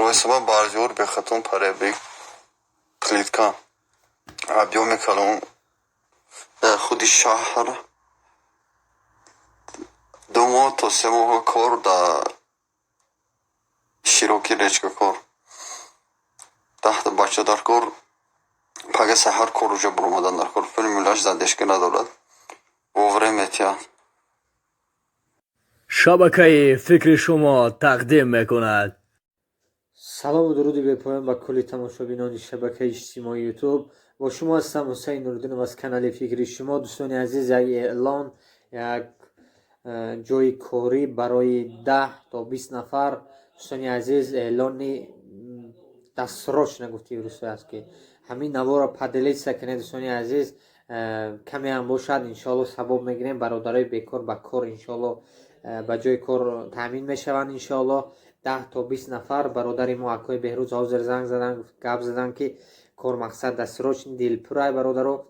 Строительство, бордюр, бетон, поребрик, плитка. Объёми калон дар худи шаҳр, 2 моҳ то 3 моҳ кор дар Широкий Речка кор. 10та бача дар кор, пага саҳар кор уҷа буромадан дар кор. Пули мулаш задержка надорад. Вовремя метиҳад. Шабакаи «Фикри шумо» тақдим мекунад. Салому дуруди бепоён ба кулли тамошобинони шабакаи иҷтимоии Ютуб. Бо шумо ҳастам, Ҳусайн Нуриддинов аз канали «Фикри шумо». Дӯстони азиз, як эълон, як ҷойи корӣ барои 10 то 20 нафар. Дӯстони азиз, эълони дастрочно гуфти русоя аст, ки ҳамин наворо поделиться кунед. Дӯстони азиз, камеам бошад, иншоалло, савоб мегирем. Бародарои бекор ба кор, иншоалло, ба ҷои кор таъмин мешаванд, иншоалло. 10 то 20 нафар. Бародари мо, акои Беҳрӯз, ҳозир занг задан, гап задан, ки кор, мақсад, дастрочный, дилпурай, бародаро.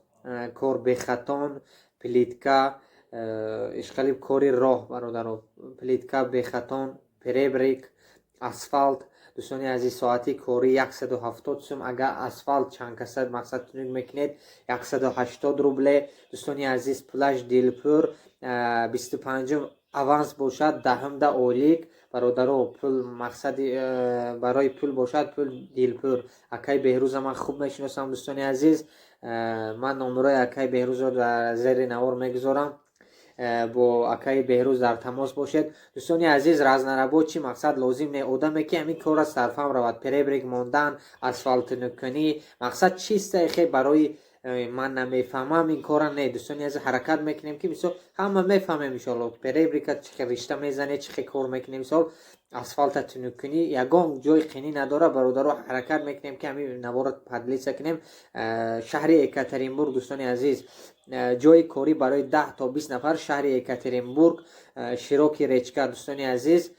Кор бетон, плитка, ишқалиб кори роҳ, бародаро, плитка, бетон, поребрик, асфалт. Дӯстони азиз, соати корӣ 170 сум. Агар асфалт чанд каса, мақсад, тунук мекунед, 180 рубле. Дӯстони азиз, пулаш дилпур. 25-ум аванс бошад, 10-умда ойлик. Бародаро, пул, мақсади, барои пул бошад, пул дилпур. Акаи Беҳрӯза ман хуб мешиносам, дӯстони азиз. Ман номерои акаи Беҳрӯзро дар зери навор мегузорам, бо акаи Беҳрӯз дар тамос бошед. Дӯстони азиз, разнорабочий, мақсад, лозим не, одаме ки ҳамин кора сарфаҳм равад: поребрик мондан, асфалтнукунӣ, мақсад, чиста хе барои ман намефаҳмам ин кора не. Дӯстони азиз, ҳаракат мекунем, ки мисол ҳама мефаҳмем, иншоалло, поребрика чӣ хел ришта мезанед, чӣ хел кор мекунем, мисол, асфалта тунуккунӣ ягон ҷои қинӣ надорад. Бародаро, ҳаракат мекунем, ки ҳамин наворо поделиться кунем. Шаҳри Екатеринбург, дӯстони азиз, ҷои корӣ барои 10 то 20 нафар, шаҳри Екатеринбург, Широкий Речка. Дӯстони азиз,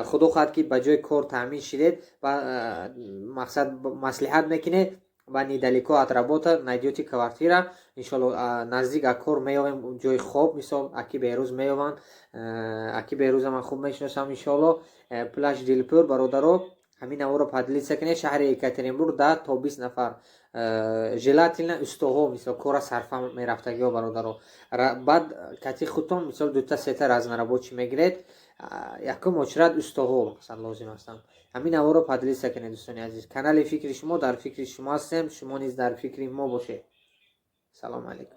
худо хоҳад, ки ба ҷои кор таъмин шидед ва, мақсад, маслиҳат мекунед ва недалеко от работа найдёте квартира, иншолло. Наздик аз кор меёвем ҷои хоб, мисол, аки Беҳрӯз меёванд. Аки Беҳрӯза ман хуб мешиносам, иншоалло. Пулаш дилпур. Бародаро, ҳамин наворо поделиться кунед. Шаҳри Екатеринбург, 10 то 20 нафар, желательно устоҳо, мисол, кора сарфа мерафтагиҳо. Бародаро, баъд кати худтон, мисол, дута сета разнорабочий мегиред. Якум очередь устоҳо, мақсад, лозим ҳастанд. Ҳамин наворо поделиться кунед, дӯстони азиз. Канали «Фикри шумо», дар фикри шумо ҳастем, шумо низ дар фикри мо бошед. Салому алайкум.